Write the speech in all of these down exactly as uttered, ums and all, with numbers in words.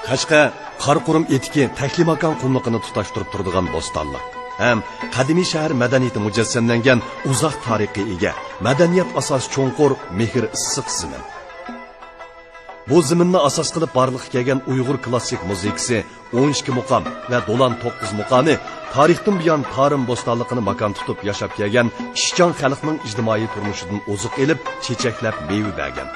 قەشقەر قاراقۇرۇم ئېتىكى تەكلىماكان قۇملۇقىنى تۇتاشتۇرۇپ تۇرىدىغان بوستانلىق ھەم قەدىمىي شەھەر مەدەنىيىتى مۇجەسسەملەنگەن ئۇزاق تارىخقا ئىگە، مەدەنىيەت ئاساسى چوڭقۇر، مېھىر ئىسسىق زېمىن. بۇ زېمىننى ئاساس قىلىپ بارلىققا كەلگەن ئۇيغۇر كلاسسىك مۇزىكىسى ئون ئىككى مۇقام ۋە دولان توققۇز مۇقامى تارىختىن بۇيان تارىم بوستانلىقىنى ماكان تۇتۇپ ياشاپ كەلگەن ئىشچان خەلقنىڭ ئىجتىمائىي تۇرمۇشىدىن ئوزۇق ئېلىپ، چېچەكلەپ مېۋە بەرگەن.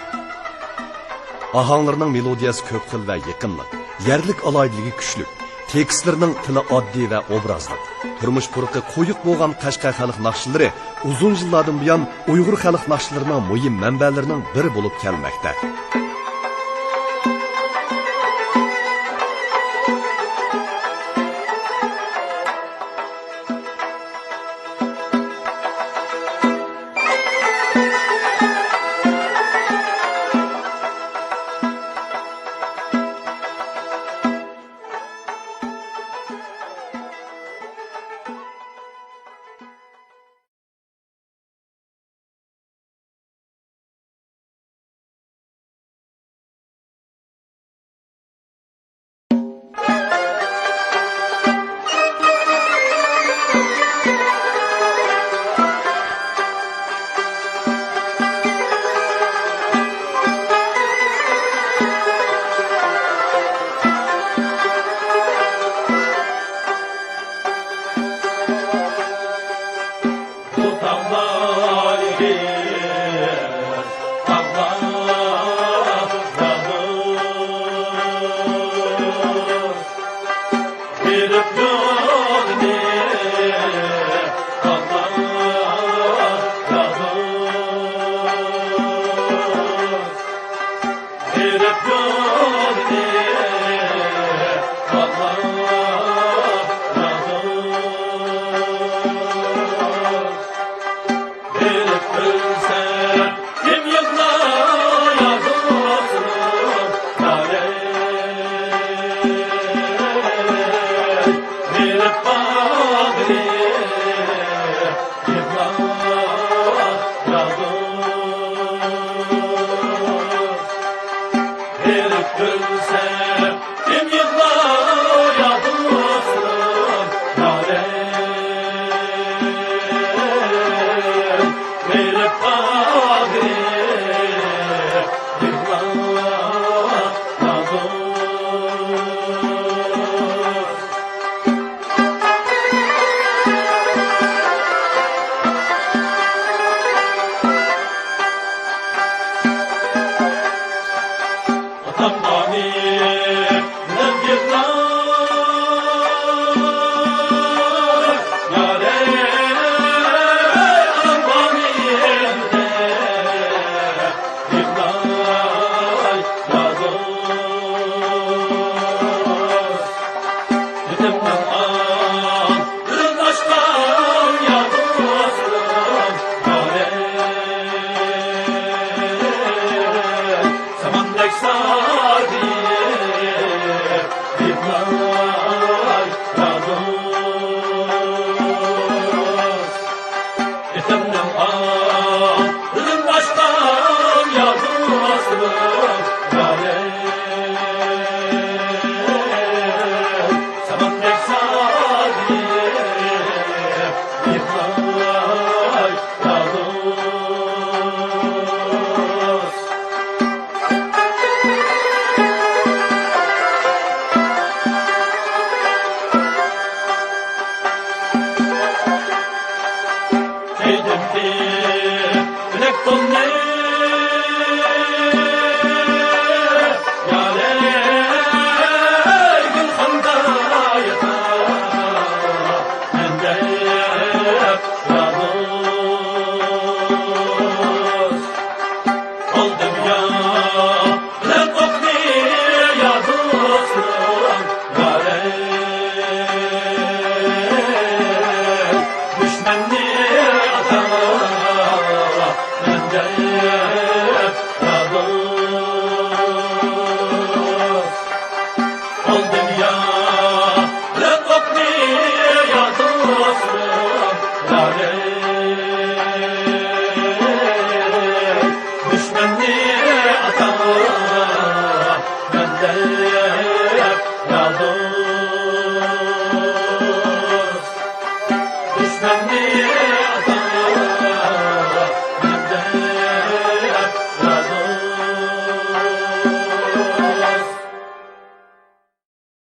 ئاھاڭلىرىنىڭ مېلودىيەسى كۆپ خىل ۋە يېقىملىق، يەرلىك ئالاھىدىلىكى كۈچلۈك، تېكىستلىرىنىڭ تىلى ئاددىي ۋە ئوبرازلىق، تۇرمۇش پۇرىقى قويۇق بولغان قەشقەر خەلق ناخشىلىرى ئۇزۇن يىللاردىن بۇيان ئۇيغۇر خەلق ناخشىلىرىنىڭ مۇھىم مەنبەلىرىنىڭ بىرى بولۇپ كەلمەكتە.